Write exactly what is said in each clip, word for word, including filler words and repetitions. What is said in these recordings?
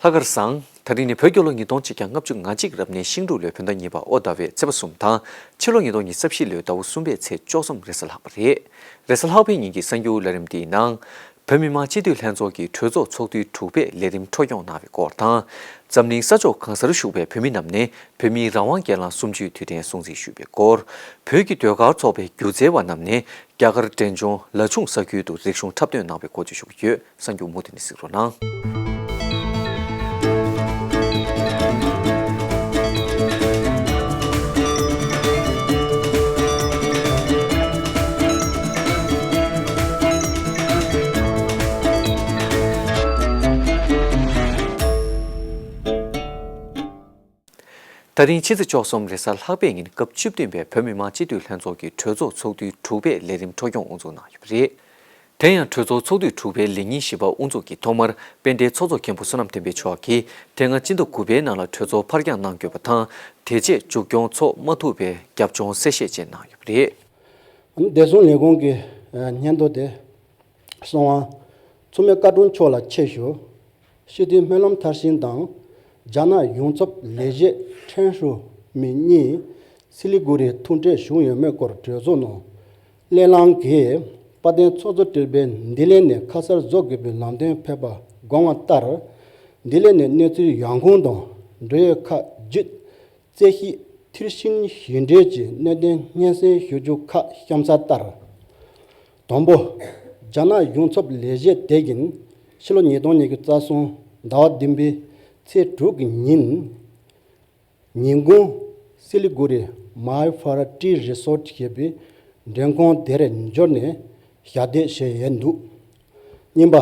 ལྷག་དཀར་བཟང་། དེ་རིང་ནི་བོད་རྒྱལ་ལོ་ཉིས་སྟོང་གཅིག་བརྒྱ་ལྔ་བཅུ་ང་གཅིག་རབ་གནས་ཤིང་འབྲུག་ལོའི་བོད་ཟླ་གཉིས་པ་ཨོ་ཟླ་བའི་ཚེས་པ་གསུམ་དང་། ཕྱི་ལོ་ཉིས་སྟོང་ཉི་ཤུ་རྩ་བཞི་ལོའི་ཟླ་བ་གསུམ་པའི་ཚེས་བཅུ་གསུམ་རེས་གཟའ་ལྷག་པ་རེད། རེས་གཟའ་ལྷག་པའི་ཉིན་གྱི་གསར་འགྱུར་ལས་རིམ་འདིའི་ནང་། བོད་མི་མང་སྤྱི་འཐུས་ལྷན་ཚོགས་ཀྱི་གྲོས་ཚོགས་ཚོགས་དུས་དྲུག་པའི་ལས་རིམ་འཕྲོ་སྐྱོང་གནང་བའི་སྐོར་དང་། འཛམ་གླིང་ས་ཕྱོགས་གང་སར་བཞུགས་པའི་བོད་མི་རྣམས་ནས་བོད་མིའི་རང་དབང་སྒེར་ལངས་གསུམ་བཅུའི་དུས་དྲན་སྲུང་བརྩི་ཞུས་པའི་སྐོར། བོད་ཀྱི་ཟློས་གར་ཚོགས་པའི་སྒྱུ་རྩལ་བ་རྣམས་ནས་རྒྱ་གར་འབྲས་ལྗོངས་ལ་ཆུང་ས་ཁུལ་དུ་རིག་གཞུང་འཁྲབ་སྟོན་གནང་བའི་སྐོར་བཅས་ཞུ་གི་ཡོད། གསར་འགྱུར་མུ་མཐུད་ནས་གཟིགས་རོགས་གནང་། ད་རིང་ཕྱི་ཚེས་བཅུ་གསུམ་རེས་གཟའ་ལྷག་པའི་ཉིན་སྐབས་བཅུ་བདུན་པའི་བོད་མི་མང་སྤྱི་འཐུས་ལྷན་ཚོགས་ཀྱི་གྲོས་ཚོགས་ཚོགས་དུས་དྲུག་པའི་ལས་རིམ་འཕྲོ་སྐྱོང་དབུ་འཛུགས་གནང་ཡོད་པ་རེད། དེ་ཡང་གྲོས་ཚོགས་ཚོགས་དུས་དྲུག་པའི་ལས་ཉིན་བཞི་པ་དབུ་འཛུགས་ཀྱི་ཐོག་མར་དཔལ་ལྡན་ཚོགས་གཙོ་མཁན་པོ་བསོད་ནམས་བསྟན་འཕེལ་མཆོག་གིས་དེ་སྔ་སྤྱི་ཟླ་དགུ་པའི་ནང་ལ་གྲོས་ཚོགས་ཕར་འགྱངས་གནང་དགོས་པ་དང་། དེ་རྗེས་མཇུག་སྐྱོང་ཚོགས་མ་ཐུབ་པའི་རྒྱབ་ལྗོངས་གསལ་བཤད་བཅས་གནང་ཡོད་པ་རེད། བདེ་སྲུང་ལས་ཁུངས་ཀྱི་སྙན་ཐོ་དེ། སོང་བ། མཚུངས་མེད་བཀའ་དྲུང་མཆོག་ལ་ཆེད་ཞུ། སྤྱི་འཐུས་སྨོན་ལམ་མཐར་ཕྱིན་དང་། རྒྱ་ནག་ཡོངས་ཚོགས་ལས་བྱེད་ཁྲེན་ཧྲུའུ་མི་གཉིས་སི་ལི་གུ་རིར་ཐུག་འཕྲད་བྱུང་ཡོད་མེད་སྐོར་གྲོས་ཚོགས་ནང་སླེབས་ལམ་གྱི་དཔལ་ལྡན་ཚོགས་གཙོ་སྤྲུལ་པས་ལྡི་ལི་ནས་ཁ་སར་བཟོ་དགོས་པའི་ལམ་སྟོན་ཕེབས་པ་དགོངས་པ་ལྟར། ལྡི་ལི་ནས་གནས་ཚུལ་ཡོང་ཁུངས་དང་འབྲེལ་ཡོད་ཁག་བརྒྱུད། རྩོད་གཞི་མཐིལ་ཕྱིན་ཞིབ་འགྲེལ་གྱི་གནད་དོན་སྙན་སེང་ཞུ་རྒྱུ་ཁག་གཤམ་གསལ་ལྟར། དང་པོ། རྒྱ་ནག་ཡོངས་ཚོགས་ལས་བྱེད་དེ་ཡིས་ཕྱི་ལོ་ཉིས་སྟོང་ཉི་ཤུ་རྩ་གསུམ་ཟླ་བ་བདུན་པའི་ཚེས་དྲུག་གི་ཉིན། ཉིན་གུང་སི་ལི་གུ་རི་མའི་ཕར་ཏི་རི་སོར་ཞེས་པའི་མགྲོན་ཁང་དེར་འབྱོར་ནས་ཞལ་འདེབས་བྱས་ཡོད་འདུག་གཉིས་པ།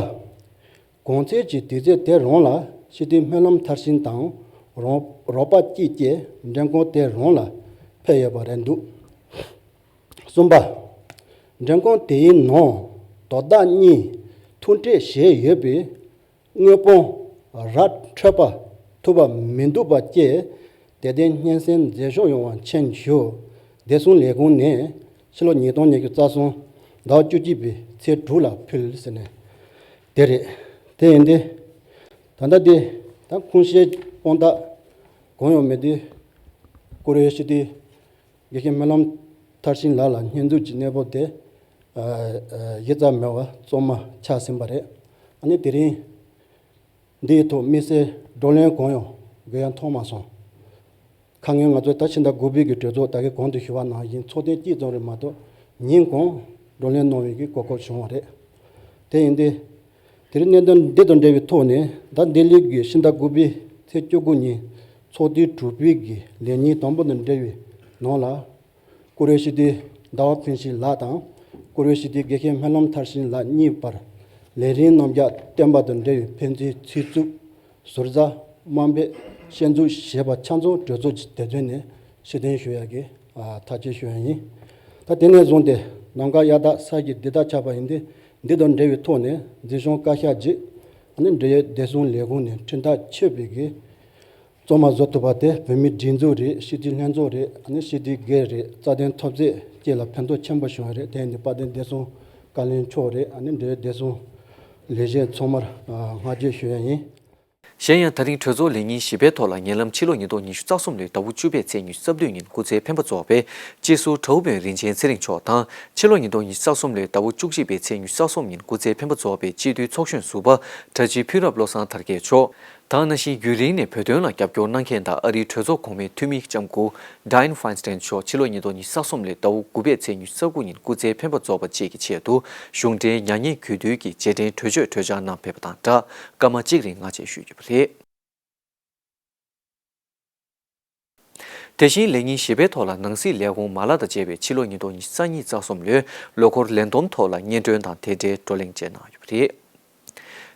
གོང་ཚེས་ཀྱི་དུས་ཚོད་དེ་རང་ལ་སྤྱི་འཐུས་སྨོན་ལམ་མཐར་ཕྱིན་དང་རོགས་རོགས་པ་གཅིག་བཅས་མགྲོན་ཁང་དེ་རང་ལ་ཕེབས་ཡོད་པ་རེད་འདུག་གསུམ་པ། མགྲོན་ཁང་དེའི་ནང་དོ་བདག་གཉིས་ཐུག་འཕྲད་བྱས་ཡོད་པའི་དངོས་པོ་ར་འཕྲོད་པ་ཐུབ་པ་མི་འདུག་པ་བཅས། དེ་ལྟའི་སྙན་སེང་མཛད་ཕྱོགས་ཡོང་བ་མཁྱེན་ཞུ། བདེ་སྲུང་ལས་ཁུངས་ནས་ཕྱི་ལོ་ཉིས་སྟོང་ཉི་ཤུ་རྩ་གསུམ་ཟླ་བ་བཅུ་གཅིག་པའི་ཚེས་དྲུག་ལ་ཕུལ་ཟེར་ནས་དེ་རེད། དེ་ཡིན་ཏེ། ད་ལྟ་དེ་ད་ཁུངས་སྐྱེལ་དཔང་རྟགས་གང་ཡང་མེད་དུས་བཀུར་འོས་སྤྱི་འཐུས་དགེ་བཤེས་སྨོན་ལམ་མཐར་ཕྱིན་ལགས་ལ་སྙོན་འཛུགས་ཀྱི་གནས་བབ་དེ་ཡིག་ཚང་མེད་པ་གཙང་མ་ཆགས་ཟིན་པ་རེད། ཨ་ནི་དེ་རིང་འདིའི་ཐོག་དམིགས་བསལ་བགྲོ་གླེང་གང་ཡང་དགོས་ཡ་མཐོང་མ་སོང་། ཁ་སྔོན་ང་ཚོ་ད་ཕྱི་ཟླ་དགུ་པའི་གི་གྲོས་ཚོགས་ད་གིན་གོང་དུ་ཞུ་བ་ནང་བཞིན་ཚོགས་ཐེངས་གཅིག་ཙམ་རེད་མ་གཏོགས་ཉིན་གང་བགྲོ་གླེང་གནང་བའི་གི་གོ་སྐབས་བྱུང་བ་རེད། དེ་ཡིན་ཏེ། དེ་རིང་གནད་དོན་འདི་དང་འབྲེལ་བའི་ཐོག་ནས་ད་ལྡི་ལི་གི་ཕྱི་ཟླ་དགུ་པའི་ཚེས་བཅུ་དགུ་ཉིན་ཚོགས་དུས་དྲུག་པའི་གི་ལས་ཉིན་དང་པོ་དང་འབྲེལ་བའི་ནང་ལ། བཀུར་འོས་སྤྱི་འཐུས་ཟླ་བ་ཕུན་ཚོགས་ལགས་དང་། བཀུར་འོས་སྤྱི་འཐུས་དགེ་བཤེས་སྨོན་ལམ་མཐར་ཕྱིན་ལགས་གཉིས་བར་ལས་རིམ་རྣམ་གཞག་བསྟན་པ་དང་འབྲེལ་བའི་ཕན་ཚུན་ཚིག་རྩུབ། ཟུར་ཟ། དམའ་འབེབས། ཞན་འཛུགས་བྱས་པ་ཆ་ཚང་གྲོས་ཚོགས་ཀྱི་སྡེ་ཚན་ནས་ཕྱིར་འཐེན་ཞུ་ཡག་གི་ཐག་གཅོད་ཞུ་ཡག་ཡིན། ད་དེ་ནས་བཟུང་སྟེ་ནམ་མཁའ་གཡའ་དག་ས་གཞི་བདེ་དག་ཆགས་པ་ཡིན་ཏེ། འདི་དང་འབྲེལ་བའི་ཐོག་ནས་འཛིན་སྐྱོང་བཀའ་ཤག་གིས་ཨ་ནི་འབྲེལ་ཡོད་བདེ་སྲུང་ལས་ཁུངས་ནས་ཁྲིམས་ཐག་ཆོད་པའི་གི་གཙང་མ་བཟོ་ཐུབ་པ་དེ་བོད་མིའི་སྒྲིག་འཛུགས་རེད། སྤྱི་འཐུས་ལྷན་ཚོགས་རེད། ཨ་ནི་སྤྱི་འཐུས་སྒེར་རེད། རྩ་དོན་འཐབ་རྩོད་བཅས་ལ་ཕན་ཐོགས་ཆེན་པོ་བྱུང་བ་རེད། དེ་ཡིན་དུས་དཔལ་ལྡན་བདེ་སྲུང་བཀའ་བློན་མཆོག་རེད། ཨ་ནི་འབྲེལ་ཡོད་བདེ་སྲུང་ལས་བྱེད་ཚང་མར་བསྔགས་བརྗོད་ཞུ་ཡག་ཡིན། གཞན་ཡང་། ད་རིང་གྲོས་ཚོགས་ལས་ཉིན་བཞི་པའི་ཐོག་ལ་ཉེ་ལམ་ཕྱི་ལོ་ཉིས་སྟོང་ཉི་ཤུ་རྩ་གསུམ་ལོའི་ཟླ་བ་བཅུ་པའི་ཚེས་ཉི་ཤུ་རྩ་བདུན་ཉིན་སྐུ་ཚེ་འཕེན་པ་རྫོགས་པའི་སྤྱི་ཟུར་གྲྭ་བོ་དཔོན་རིན་ཆེན་ཚེ་རིང་མཆོག་དང་། ཕྱི་ལོ་ཉིས་སྟོང་ཉི་ཤུ་རྩ་གསུམ་ལོའི་ཟླ་བ་བཅུ་གཅིག་པའི་ཚེས་ཉི་ཤུ་རྩ་གསུམ་ཉིན་སྐུ་ཚེ་འཕེན་པ་རྫོགས་པའི་སྤྱི་འཐུས་ཚོགས་གཞོན་ཟུར་པ་གྲྭ་སྤྱི་ཕུན་རབ་བློ་བཟང་དར་རྒྱས་མཆོག་དང་། ནང་བཞིན་ཡུན་རིང་ནས་བོད་དོན་ལ་རྒྱབ་སྐྱོར་གནང་མཁན་དང་ཨ་རིའི་གྲོས་ཚོགས་གོང་མའི་འཐུས་མི་ལྕམ་སྐུ་Dianne Feinstein་མཆོག་ཕྱི་ལོ་ཉིས་སྟོང་ཉི་ཤུ་རྩ་གསུམ་ལོའི་ཟླ་བ་དགུ་པའི་ཚེས་ཉི་ཤུ་རྩ་དགུ་ཉིན་སྐུ་ཚེ་འཕེན་པ་རྫོགས་པ་བཅས་ཀྱི་ཆེད་དུ་གཞུང་འབྲེལ་མྱ་ངན་གུས་འདུད་ཀྱི་རྗེས་དྲན་གྲོས་ཆོད་གྲོས་འཆར་གནང་ཕེབས་པ་དང་སྦྲགས་སྐར་མ་གཅིག་རིང་ངག་བཅད་ཞུས་ཡོད་པ་རེད། དེ་བཞིན་ལས་ཉིན་བཞི་པའི་ཐོག་ལ་ནང་སྲིད་ལས་ཁུངས་མ་ལག་དང་བཅས་པས་ཕྱི་ལོ་ཉིས་སྟོང་ཉི་ཤུ་རྩ་གཉིས་རྩ་གསུམ་ལོའི་ལོ་འཁོར་ལས་བསྡོམས་ཐོག་ལ་སྙན་སྒྲོན་དང་དེ་འབྲེལ་བགྲོ་གླེང་བཅས་གནང་ཡོད་པ་རེད།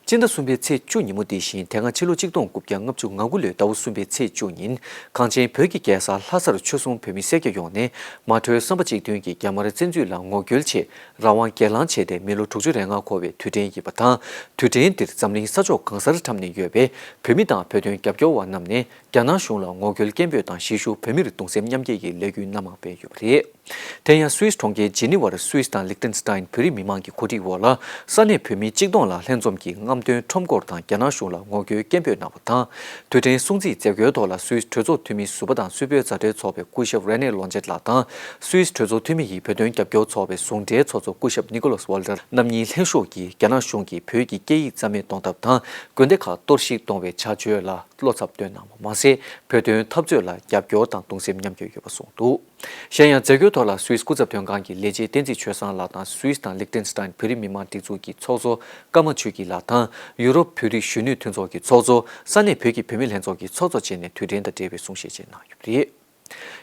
སྤྱི་ཟླ་གསུམ་པའི་ཚེས་བཅུ་ཉིན་མོ་འདི་བཞིན་དེ་སྔ་ཕྱི་ལོ་གཅིག་སྟོང་དགུ་བརྒྱ་ལྔ་བཅུ་ང་དགུ་ལོའི་ཟླ་བ་གསུམ་པའི་ཚེས་བཅུ་ཉིན་གངས་ཅན་བོད་ཀྱི་རྒྱལ་ས་ལྷ་སར་ཆོལ་གསུམ་བོད་མི་སེར་སྐྱ་ཡོངས་ནས་མ་གྲོས་བསམ་པ་གཅིག་མཐུན་གྱིས་རྒྱ་དམར་བཙན་འཛུལ་ལ་ངོ་རྒོལ་ཆེད་རང་དབང་སྒེར་ལངས་བྱས་ཏེ་མི་ལོ་དྲུག་ཅུ་རེ་ལྔ་འཁོར་བའི་དུས་དྲན་ཡིན་པ་དང་། དུས་དྲན་འདིར་འཛམ་གླིང་ས་ཕྱོགས་གང་སར་འཁྲབ་ནས་ཡོད་པའི་བོད་མི་དང་བོད་དོན་རྒྱབ་སྐྱོར་བ་རྣམས་ནས་རྒྱ་ནག་གཞུང་ལ་ངོ་རྒོལ་སྐད་འབོད་དང་གཞིས་བཞུགས་བོད་མིར་གདུང་སེམས་མཉམ་སྐྱེད་ཀྱི་ལས་འགུལ་སྣ་མང་སྤེལ་ཡོད་པ་རེད། དེ་ཡང་སུད་སི་གྲོང་ཁྱེར་ཇི་ནི་ཝར་སུད་སི་དང་ལིག་ཏེན་སི་ཏཱིན་བོད་རིགས་མི་མང་གི་གོ་སྒྲིག་འོག་ལ་ས་གནས་བོད་མི་གཅིག་སྟོང་ལ་ལྷན་འཛོམས་ཀྱིས་རྔམ་ དོན་ཁྲོམ་སྐོར་དང་རྒྱ་ནག་གཞུང་ལ་ངོ་རྒོལ་སྐད་འབོད་གནང་བ་དང་། དུས་དྲན་སྲུང་བརྩིའི་མཛད་སྒོའི་ཐོག་ལ་སུད་སི་གྲོས་ཚོགས་འཐུས་མི་ཟུར་པ་དང་སུད་བོད་མཛའ་འབྲེལ་ཚོགས་པའི་སྐུ་ཞབས་རེ་ནེ་ལོན་ཅེད་ལགས་དང་། སུད་སི་གྲོས་ཚོགས་འཐུས་མི་ཡིས་བོད་དོན་རྒྱབ་སྐྱོར་ཚོགས་པའི་ཟུང་འབྲེལ་ཚོགས་གཙོ་སྐུ་ཞབས་ནི་ཀོ་ལོས་ཝོལ་ཏར་རྣམ་གཉིས་ལྷན་ཞུགས་ཀྱིས་རྒྱ་ནག་གཞུང་གིས་བོད་ཀྱི་སྐད་ཡིག་རྩ་མེད་གཏོང་ཐབས་དང་། དགོན་སྡེ་ཁག་གཏོར་བཤིག་གཏོང་བའི་བྱ་སྤྱོད་ལ་བློ་འཚབ་བཏོན་གནང་བ་མ་ཟད། བོད་དོན་འཐབ་རྩོད་ལ་རྒྱབ་སྐྱོར་དང་གདུང་སེམས་མཉམ་སྐྱེད་ཡོད་པ་གསུངས་འདུག། གཞན་ཡང་མཛད་སྒོའི་ཐོག་ལ་སུད་སི་སྐུ་ཚབ་དོན་ཁང་གི་ལས་བྱེད་བསྟན་འཛིན་ཆོས་བཟང་ལགས་དང་། སུད་སི་དང་ལིག་ཏེན་སི་ཏན་བོད་རིགས་མི་མང་སྒྲིག་འཛུགས་ཀྱི་ཚོགས་གཙོ་ཀརྨ་ཆོས་སྐྱིད་ལགས་དང་། ཡུ་རོབ་བོད་རིགས་གཞོན་ནུའི་མཐུན་ཚོགས་ཀྱི་ཚོགས་གཙོ། ས་གནས་བོད་ཀྱི་བུད་མེད་ལྷན་ཚོགས་ཀྱི་ཚོགས་གཙོ་བཅས་ནས་དུས་དྲན་དང་འབྲེལ་བའི་གསུང་བཤད་བཅས་གནང་ཡོད་པ་རེད།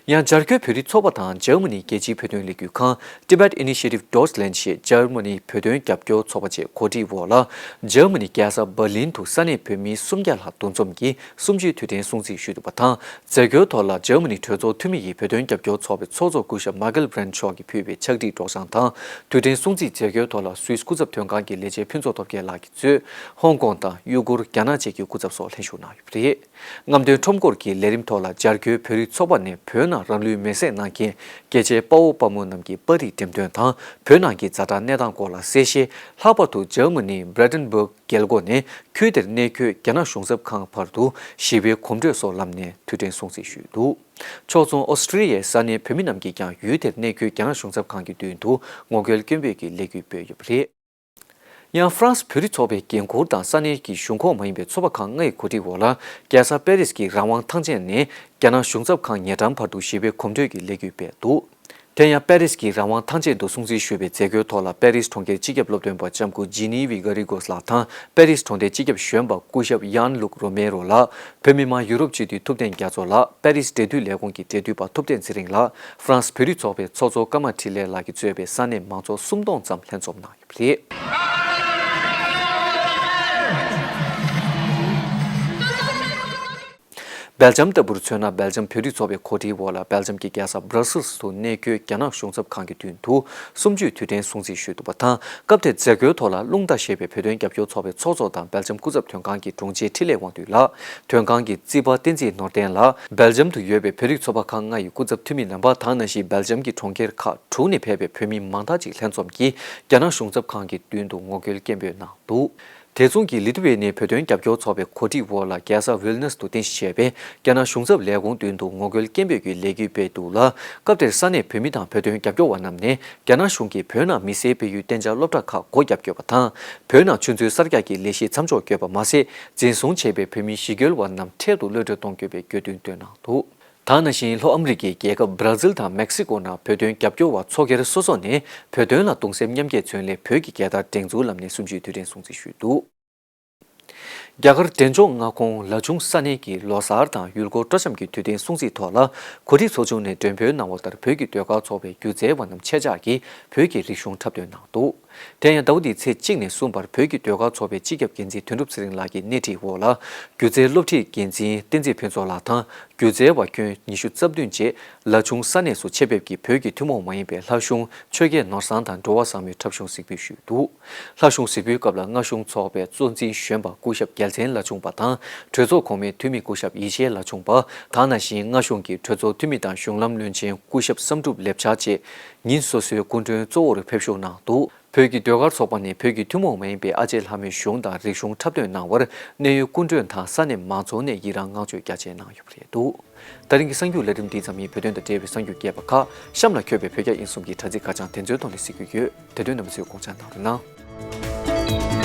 ཡང་སྦྱར་བཀོད་བོད་རིགས་ཚོགས་པ་དང་འཇར་མ་ནིའི་རྒྱལ་སྤྱིའི་བོད་དོན་ལས་འགུལ་ཁང་Tibet Initiative Deutschland ཞེས་འཇར་མ་ནིའི་བོད་དོན་རྒྱབ་སྐྱོར་ཚོགས་པ་བཅས་གོ་སྒྲིག་འོག་ལ། འཇར་མ་ནི་རྒྱལ་ས་འབར་ལིན་དུ་ས་གནས་བོད་མི་སུམ་བརྒྱ་ལྷག་འདུ་འཛོམས་ཀྱིས་གསུམ་བཅུའི་དུས་དྲན་སྲུང་བརྩི་ཞུས་འདུག་པ་དང་། མཛད་སྒོའི་ཐོག་ལ་འཇར་མ་ནི་གྲོས་ཚོགས་འཐུས་མི་ཡིས་བོད་དོན་རྒྱབ་སྐྱོར་ཚོགས་པའི་ཚོགས་གཙོ་སྐུ་ཞབས་མཱ་ཀལ་བྷྲན་མཆོག་གིས་ཕུལ་བའི་ཕྱག་བྲིས་སྒྲོག་སྦྱང་དང་། དུས་དྲན་སྲུང་བརྩིའི་མཛད་སྒོའི་ཐོག་ལ་སུད་སི་སྐུ་ཚབ་དོན་ཁང་གི་ལས་བྱེད་ཕུན་ཚོགས་སྟོབས་རྒྱལ་ལགས་ཀྱིས་གཙོས་ཧོང་ཀོང་དང་ཡུ་གུར། རྒྱ་ནག་བཅས་ཀྱི་སྐུ་ཚབ་སོགས་ལྷན་ཞུགས་གནང་ཡོད་པ་རེད། རྔམ་སྟོན་ཁྲོམ་སྐོར་གྱི་ལས་རིམ་ཐོག་ལ་སྦྱར་བཀོད་བོད་རིགས་ཚོགས་པ་ནས་བོད་ནང་རང་ལུས་མེར་སྲེག་གནང་མཁན་རྒྱལ་གཅེས་དཔའ་བོ་དཔའ་མོ་རྣམས་ཀྱི་པར་རིས་འགྲེམས་སྟོན་དང་། བོད་ནང་གི་ཛ་དྲག་གནས་སྟངས་སྐོར་ལ་གསལ་བཤད། ལྷག་པར་དུ་འཇར་མ་ནི་Brandenburg རྒྱལ་སྒོ་ནས་ཁུལ་དེར་གནས་འཁོད་རྒྱ་ནག་གཞུང་ཚབ་ཁང་བར་དུ་ཞི་བའི་གོམ་བགྲོད་སོགས་ལམ་ནས་དུས་དྲན་སྲུང་བརྩི་ཞུས་འདུག། ཕྱོགས་མཚུངས་ཨོ་སི་ཀྲི་ཡའི་ས་གནས་བོད་མི་རྣམས་ཀྱིས་ཀྱང་ཡུལ་དེར་གནས་འཁོད་རྒྱ་ནག་གཞུང་ཚབ་ཁང་གི་མདུན་དུ་ངོ་རྒོལ་སྐད་འབོད་ཀྱི་ལས་འགུལ་སྤེལ་ཡོད་པ་རེད། ཡང་ཧྥ་རན་སི་བོད་རིགས་ཚོགས་པའི་འགན་འཁུར་དང་ས་གནས་ཀྱི་གཞུང་ཁོངས་མ་ཡིན་པའི་ཚོགས་པ་ཁག་ལྔ་ཡི་གོ་སྒྲིག་འོག་ལ། རྒྱལ་ས་པེ་རིས་ཀྱི་རང་དབང་ཐང་ཆེན་ནས་རྒྱ་ནག་གཞུང་ཚབ་ཁང་ཉེ་འགྲམ་བར་དུ་ཞི་བའི་གོམ་བགྲོད་ཀྱི་ལས་འགུལ་སྤེལ་འདུག། དེ་ཡང་པེ་རིས་ཀྱི་རང་དབང་ཐང་ཆེན་དུ་སྲུང་བརྩི་ཞུ་བའི་མཛད་སྒོའི་ཐོག་ལ། པེ་རིས་གྲོང་ཁྱེར་སྤྱི་ཁྱབ་སློབ་སྟོན་པ་ལྕམ་སྐུ་ཇི་ནི་ཝི་གྷ་རི་གོས་ལགས་དང་། པེ་རིས་གྲོང་སྡེའི་སྤྱི་ཁྱབ་གཞོན་པ་སྐུ་ཞབས་ཡན་ལུག་རོ་མེ་རོ་ལགས། བོད་མི་མང་ཡུ་རོབ་སྤྱི་འཐུས་ཐུབ་བསྟན་རྒྱ་མཚོ་ལགས། པེ་རིས་འབྲེལ་མཐུད་ལས་ཁུངས་ཀྱི་འབྲེལ་མཐུད་པ་ཐུབ་བསྟན་ཚེ་རིང་ལགས། ཧྥ་རན་སི་བོད་རིགས་ཚོགས་པའི་ཚོགས་གཙོ་ཀརྨ་འཕྲིན་ལས་ལགས་ཀྱིས་གཙོས་པའི་ས་གནས་མང་ཚོགས་སུམ་སྟོང་ཙམ་ལྷན་འཛོམས་གནང་ཡོད་པ་རེད། སྦེལ་ཇམ་ལྟ་བུར་མཚོན་ན། སྦེལ་ཇམ་བོད་རིགས་ཚོགས་པའི་གོ་སྒྲིག་འོག་ལ། སྦེལ་ཇམ་གྱི་རྒྱལ་ས་སྦྲ་སིལ་དུ་གནས་འཁོད་རྒྱ་ནག་གཞུང་ཚབ་ཁང་གི་མདུན་དུ་གསུམ་བཅུའི་དུས་དྲན་སྲུང་བརྩི་ཞུས་འདུག་པ་དང་། སྐབས་དེར་མཛད་སྒོའི་ཐོག་ལ། རླུང་རྟ་ཞེས་པའི་བོད་དོན་རྒྱབ་སྐྱོར་ཚོགས་པའི་ཚོགས་གཙོ་དང་། སྦེལ་ཇམ་སྐུ་ཚབ་དོན་ཁང་གི་དྲུང་ཆེ་འཕྲིན་ལས་དབང་འདུས་ལགས། དོན་ཁང་གི་རྩིས་པ་བསྟན་འཛིན་ནོར་ལྡན་ལགས། སྦེལ་ཇམ་དུ་ཡོད་པའི་བོད་རིགས་ཚོགས་པ་ཁག་ལྔ་ཡི་སྐུ་ཚབ་འཐུས་མི་རྣམ་པ་དང་། ནང་བཞིན་སྦེལ་ཇམ་གྱི་གྲོང་ཁྱེར་ཁག་དྲུག་ནས་ཕེབས་པའི་བོད་མི་མང་དག་ཅིག་ལྷན་འཛོམས་ཀྱིས་རྒྱ་ནག་གཞུང་ཚབ་ཁང་གི་མདུན་དུ་ངོ་རྒོལ་སྐད་འབོད་གནང་འདུག། དེ་མཚུངས་ཀྱི་ལི་ཐུ་ཝེ་ནི་བོད་དོན་རྒྱབ་སྐྱོར་ཚོགས་པའི་གོ་སྒྲིག་འོག་ལ། རྒྱལ་ས་ཝིལ་ནུས་དུ་རྟེན་གཞི་བྱས་པའི་རྒྱ་ནག་གཞུང་ཚབ་ལས་ཁུངས་མདུན་དུ་ངོ་རྒོལ་སྐད་འབོད་ཀྱི་ལས་འགུལ་སྤེལ་འདུག་ལ། སྐབས་དེར་ས་གནས་བོད་མི་དང་བོད་དོན་རྒྱབ་སྐྱོར་བ་རྣམས་ནས། རྒྱ་ནག་གཞུང་གིས་བོད་ནང་མི་སེར་སྤེལ་ཡུལ་གཏན་འཇགས་སློབ་གྲྭ་ཁག་སྒོ་བརྒྱབ་ཡོད་པ་དང་། བོད་ནང་ཆུ་མཛོད་གསར་རྒྱག་གི་ལས་གཞི་མཚམས་འཇོག་བཀོད་པ་མ་ཟད། འཛིན་བཟུང་བྱས་པའི་བོད་མི་ཞི་རྒོལ་བ་རྣམས་འཕྲལ་དུ་གློད་གྲོལ་གཏོང་དགོས་པའི་དགོས་འདུན་བཏོན་གནང་འདུག། ད་ནང་བཞིན་ལྷོ་ཨ་མི་རི་ཀའི་རྒྱལ་ཁབ་བྷ་ར་ཛིལ་དང་མེག་སི་ཀོ་ནང་བོད་དོན་རྒྱབ་སྐྱོར་བ་ཚོགས་སྒེར་སོ་སོ་ནས་བོད་དོན་ལ་གདུང་སེམས་མཉམ་སྐྱེད་མཚོན་སླད་བོད་ཀྱི་རྒྱལ་དར་སྒྲེང་འཛུགས་ལམ་ནས་གསུམ་བཅུའི་དུས་དྲན་སྲུང་བརྩི་ཞུས་འདུག། རྒྱ་གར་འབྲས་ལྗོངས་མངའ་ཁོངས་ལ་ཆུང་ས་གནས་ཀྱི་ལོ་གསར་དང་ཡུལ་སྐོར་སྤྲོ་འཆམ་གྱི་དུས་དྲན་སྲུང་བརྩིའི་ཐོག་ལ། གོ་སྒྲིག་ཚོགས་ཆུང་ནས་མགྲོན་འབོད་གནང་བ་ལྟར། བོད་ཀྱི་ཟློས་གར་ཚོགས་པའི་སྒྱུ་རྩལ་བ་རྣམས་ཆེད་བཅར་གྱིས་བོད་ཀྱི་རིག་གཞུང་འཁྲབ་སྟོན་གནང་འདུག། དེ་ཡང་ཟླ་བ་འདིའི་ཚེས་གཅིག་ནས་གསུམ་བར་བོད་ཀྱི་ཟློས་གར་ཚོགས་པའི་སྤྱི་ཁྱབ་འགན་འཛིན་དོན་གྲུབ་ཚེ་རིང་ལགས་ཀྱིས་སྣེ་ཁྲིད་འོག་ལ། སྒྱུ་རྩལ་སློབ་ཁྲིད་འགན་འཛིན་བསྟན་འཛིན་ཕུན་ཚོགས་ལགས་དང་། སྒྱུ་རྩལ་བ་ཁྱོན་ཉི་ཤུ་རྩ་བདུན་བཅས་ལ་ཆུང་ས་གནས་སུ་ཆེད་ཕེབས་ཀྱིས་བོད་ཀྱི་ཐུན་མོང་མ་ཡིན་པའི་ལྷ་གཞུང་ཆོས་སྐད་ནོར་བཟང་དང་འགྲོ་བ་བཟང་མོའི་འཁྲབ་གཞུང་གཟིགས་འབུལ་ཞུས་འདུག། ལྷ་གཞུང་གཟིགས་འབུལ་སྐབས་ལ་མངའ་གཞུང་ཚོགས་པའི་གཙོ་འཛིན་གཞོན་པ་སྐུ་ཞབས་རྒྱལ་མཚན་ལ་ཆུང་པ་དང་། གྲོས་ཚོགས་གོང་མའི་འཐུས་མི་སྐུ་ཞབས་ཡེ་ཤེས་ལ་ཆུང་པ། ད་ནང་བཞིན་མངའ་གཞུང་གི་གྲོས་ཚོགས་འཐུས་མི་དང་གཞུང་ལམ་བློན་ཆེན་སྐུ་ཞབས་བསམ་གྲུབ་ལེབ་ཆ་བཅས་ཉིན་སོ་སོའི་སྐུ་མགྲོན་གཙོ་བོར་ཕེབས་ཞུགས་གནང་འདུག། བོད་ཀྱི་ཟློས་གར་ཚོགས་པ་ནས་བོད་ཀྱི་ཐུན་མོང་མ་ཡིན་པའི་ཨ་ཅེ་ལྷ་མོའི་གཞུང་དང་རིག་གཞུང་འཁྲབ་སྟོན་གནང་བར་གནད་ཡོད་སྐུ་མགྲོན་དང་ས་གནས་མང་ཚོགས་ནས་ཡི་རངས་བསྔགས་བརྗོད་རྒྱ་ཆེ་གནང་ཡོད་པ་རེད་འདུག། ད་རིང་གི་གསར་འགྱུར་ལས་རིམ་འདི་ཙམ་ཡིན། བོད་དོན་དང་འབྲེལ་བའི་གསར་འགྱུར་རྒྱས་པ་ཁག་གཤམ་ལ་འཁོད་པའི་བོད་རྒྱ་དབྱིན་གསུམ་གྱི་དྲ་ཚིགས་ཁ་བྱང་དེ་ཚོའི་ཐོག་ནས་གཟིགས་རྒྱུ་ཡོད། དེ་དོན་རྣམ་པ་ཚོས་དགོངས་འཇགས་གནང་རོགས་གནང་།